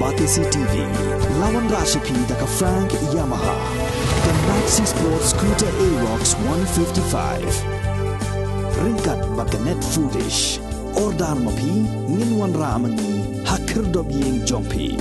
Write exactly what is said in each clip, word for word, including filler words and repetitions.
Odyssey T V. La wanrah sha phi da ka Frank Yamaha, ka Maxi Sport Scooter Aerox one fifty-five. Ryngkat bad ka Net Foodish. Order ma phi, ngin wanrah ma ngi ha khyrdop ïing jong phi.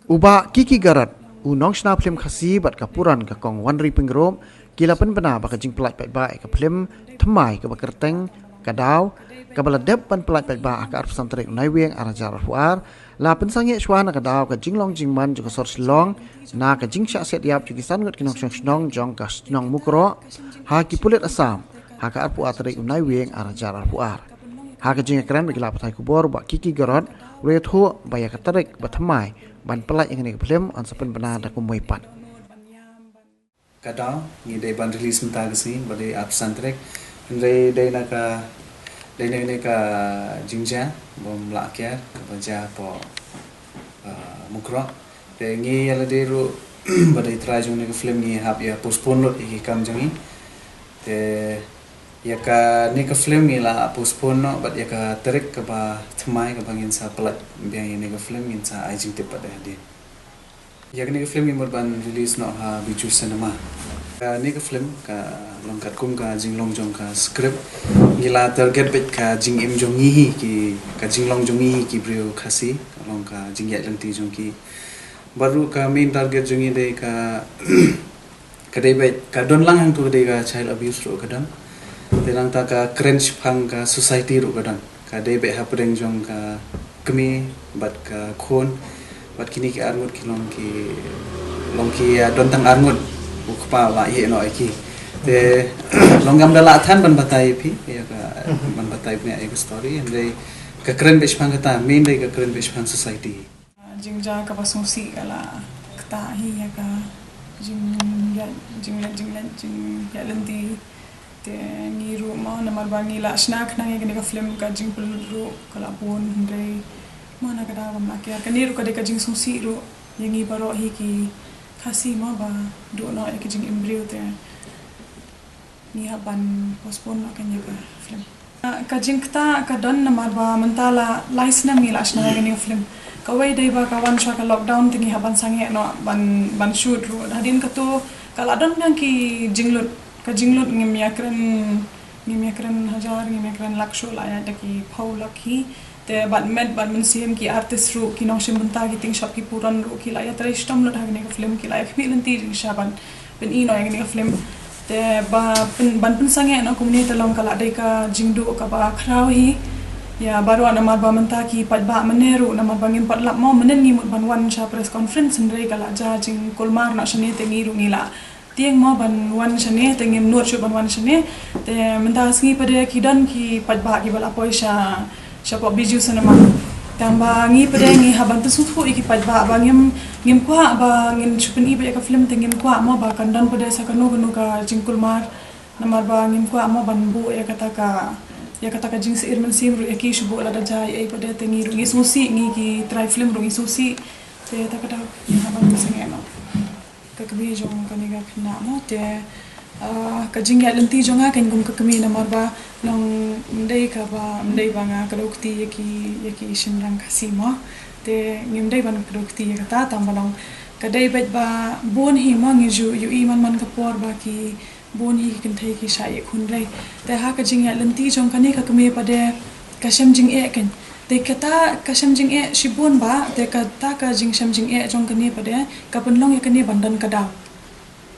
U Bah Kiki Garot, u nongshna phlim Khasi bad ka puran ka Kong Wanri Pyngrope, ki la pynbna ba ka jingpyllait paidbah ïa ka phlim thymmai kaba kyrteng Ka Daw, kaba la dep ban pyllait paidbah ha ka arphew san tarik u Naiwieng ar hajar arphew ar, la pynsangeh shuwa na ka daw ka jinglong jingman jong ka sor Shillong na ka jingshah siat ïap jong ki san ngut ki nongshong shnong jong ka shnong Mukroh ha ki pulit Assam ha ka arphew ar tarik u Naiwieng ar hajar arphew ar. Ha ka jingïakren bad ki lad pathai khubor, u Bah Kiki Garot u la ïathuh ba ïa ka tarik ba thymmai ban pyllait ïa kane ka phlim yn sa pynbna da kumwei pat. Ka daw ngi dei ban release mynta ka sngi ba dei arphew san tarik. Hynrei dei na ka, dei na kane ka jingjia bym lah kiar kaba jia hapoh, ah, Mukroh. Te ngi ïa lade ruh ba dei trai jong kane ka film ngi hap ïa postpone lut ïa ki kam jong ngi. Te ïa kane ka film ngi la postpone noh bad ïa ka tarik kaba thymmai kaba ngin sa pyllait biang ïa kane ka film ngin sa ai jingtip pat da hadien. Ïa kane ka film ngi mut ban release noh ha Bijou Cinema. Kane ka film ka long katkum ka jinglong jong ka script. Ngi la target beit ka jingim jong ngi hi ki, ka jinglong jong ngi hi ki briew Khasi, ka long ka jingïaid lynti jong ki. Bad ruh ka main target jong ngi dei ka, ka dei beit, ka don lang hangto ka dei ka child abuse ruh ka don. Te nangta ka kren shaphang ka society ruh ka don. Ka dei beit hapdeng jong ka kmie bad ka khun bad kine ki arngut ki long ki, long ki, ah, don tang arngut, u kpa u la ïeh noh ïa ki. Te long ngam da lah than ban batai ïa phi ïa ka, ban batai ïa ka story, hynrei ka kren beit shaphang kata, main dei ka kren beit shaphang society. Jingjia kaba sngewsih ka la ktah hi ïa ka jing, ïa, jingleh, jingleh, jingïaid lynti. Te ngi ruh mo namar ba ngi la shna khnang ïa kane ka film ka jingpynlut ruh ka la bun, hynrei mo na ka daw kam lah kiar. Kane ruh ka dei ka jingsngewsih ruh ïa ngi baroh hi ki Khasi mo ba duh noh ïa ki jingim briew te ngi hap ban postpone noh kane ka film. Ka jingktah ka don namar ba mynta la lai snem ngi la shna ïa kane ka film. Kawei dei ba ka wan shuwa ka lockdown te ngi hap ban sangeh noh ban, ban shoot ruh. Hadien katu ka la don biang ki jinglut, ka jinglut ngim ïakren, ngim ïakren hajar, ngim ïakren lak shuh, la ïaid da ki phew lak hi. Te bad met bad mynsiem ki artist ruh, ki nongshim bynta, ki tyngshop, ki puron ruh ki la ïatrei shitom lut ha kane ka film, ki la ïakhmih lynti jingshisha ban pyni noh ïa kane ka film. Te ba pyn, ban pynsangeh noh kumne te long ka la dei ka jingduh kaba khraw hi ïa baroh namar ba mynta ki paidbah mynne ruh namar ba ngim pat lap mo, mynnin ngi mut ban wan sha press conference hynrei ka la jia jingkulmar noh shane te ngi ruh ngi la tieng mo ban wan shane te ngim nud shuh ban wan shane. Te mynta sngi pat de ki don ki paidbah kiba la poi sha, shapoh Bijou Cinema. Tang ba ngi pat de ngi hap ban pynsngewthuh ïa ki paidbah ba ngim, ngim kwah ba ngin shu pyni beit ïa ka film te ngim kwah mo ba kan don pat de sa kano kano ka jingkulmar. Namar ba ngim kwah mo ban buh ïa kata ka, ïa kata ka jingsheptieng mynsiem ruh ïa ki shu buh lada jia ei ei pat de te ngi ruh ngi sngewsih, ngi ki trai film ruh ngi sngewsih. Te ta ka daw ngi hap ban pynsangeh noh. Ka kmie jong kane ka khynnah mo te, ah, ka jingïaid lynti jong nga kan kum ka kmie namar ba long ym dei kaba, ym dei ba nga kdew kti ïa ki, ïa ki shynrang Khasi mo. Te ngim dei ban kdew kti ïa kata tang ba long ka dei beit ba bun hi mo ngi ju ïohi man man ka por ba ki bun hi ki kynthei ki shah ïeh khun rei. Te ha ka jingïaid lynti jong kane ka kmie pat de ka shem jingeh kan. Te kata ka shem jingeh shibun ba, te kata ka jingshem jingeh jong kane pat de ka pynlong ïa kane ban don ka daw.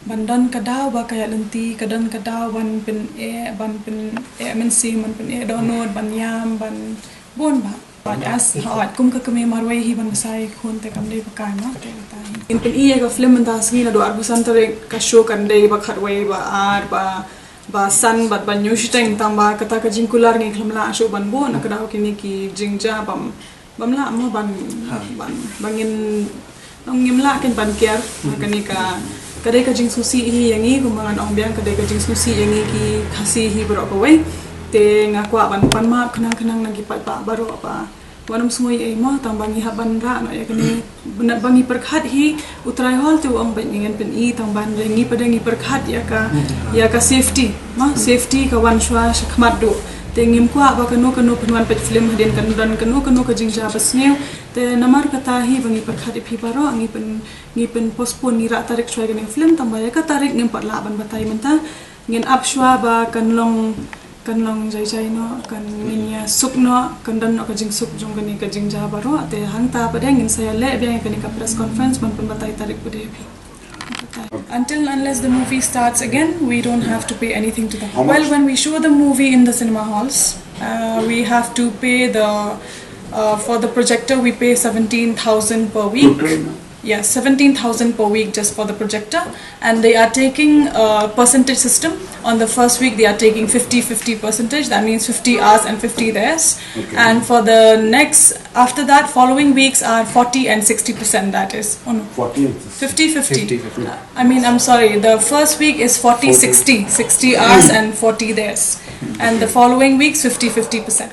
Ban don ka daw ba ka ïaid lynti, ka don ka daw ban pyneh, ban pyneh mynsiem, ban pyneh dohnud, ban ïam, ban bun ba. As hawat kum ka kmie marwei hi ban bsa ïa khun te kam dei ba kai mo te kata hi. Ngin pyni ïa ka film mynta sngi naduh arphew san tarik, ka show kan dei ba khatwei, ba ar, ba ba san bad ban ïoh shiteng tang ba kata ka jingkular ngi khlem lah shuh ban buh na ka daw kine ki jingjia bam, bam lah mo ban, ban, ba ngin, ngim lah ken ban kiar. Kane ka, ka dei ka jingsngewsih hi ïa ngi, kumba ngan ong biang ka dei ka jingsngewsih ïa ngi ki Khasi hi baroh kawei. Te nga kwah ban pan map khnang khnang na ki paidbah baroh ba wat nym sngew ei ei mo tang ba ngi hap ban rah noh ïa kane. Bynta ba ngi pyrkhat hi, u trai hall te u ong beit ngi ngin pyni tang ban re ngi pat de ngi pyrkhat ïa ka, ïa ka safety mo, safety ka wan shuwa shakhmat duh. Te ngim kwah ba kano kano pynwan peit film hadien kan don kano kano ka jingjia ba sniew. Te namar kata hi ba ngi pyrkhat ïa phi baroh, ngi pyn ngi pyn postpone, ngi rah tarik shuwa ïa kane ka film, tangba ïa ka tarik ngim pat lah ban batai mynta. Ngin ap shuwa ba kan long kan long jai jai noh, kan ngin ïa suk noh, kan don noh ka jingsuk jong kane ka jingjia baroh. Te hangta pat ngin sa ïaleh biang ïa kane ka press conference ban pynbatai tarik pat ïa phi. Until unless the movie starts again, we don't have to pay anything to the hall. Well, when we show the movie in the cinema halls, uh, we have to pay the, uh, for the projector, we pay seventeen thousand per week. Yeah, seventeen thousand per week just for the projector. And they are taking a percentage system. On the first week, they are taking fifty fifty percentage. That means fifty ours and fifty theirs. And for the next, after that, following weeks are forty and sixty percent, that is. Oh no. Forty and sixty. Fifty fifty. Fifty fifty. I mean, I'm sorry, the first week is forty sixty, sixty ours and forty theirs. And the following weeks, fifty fifty percent.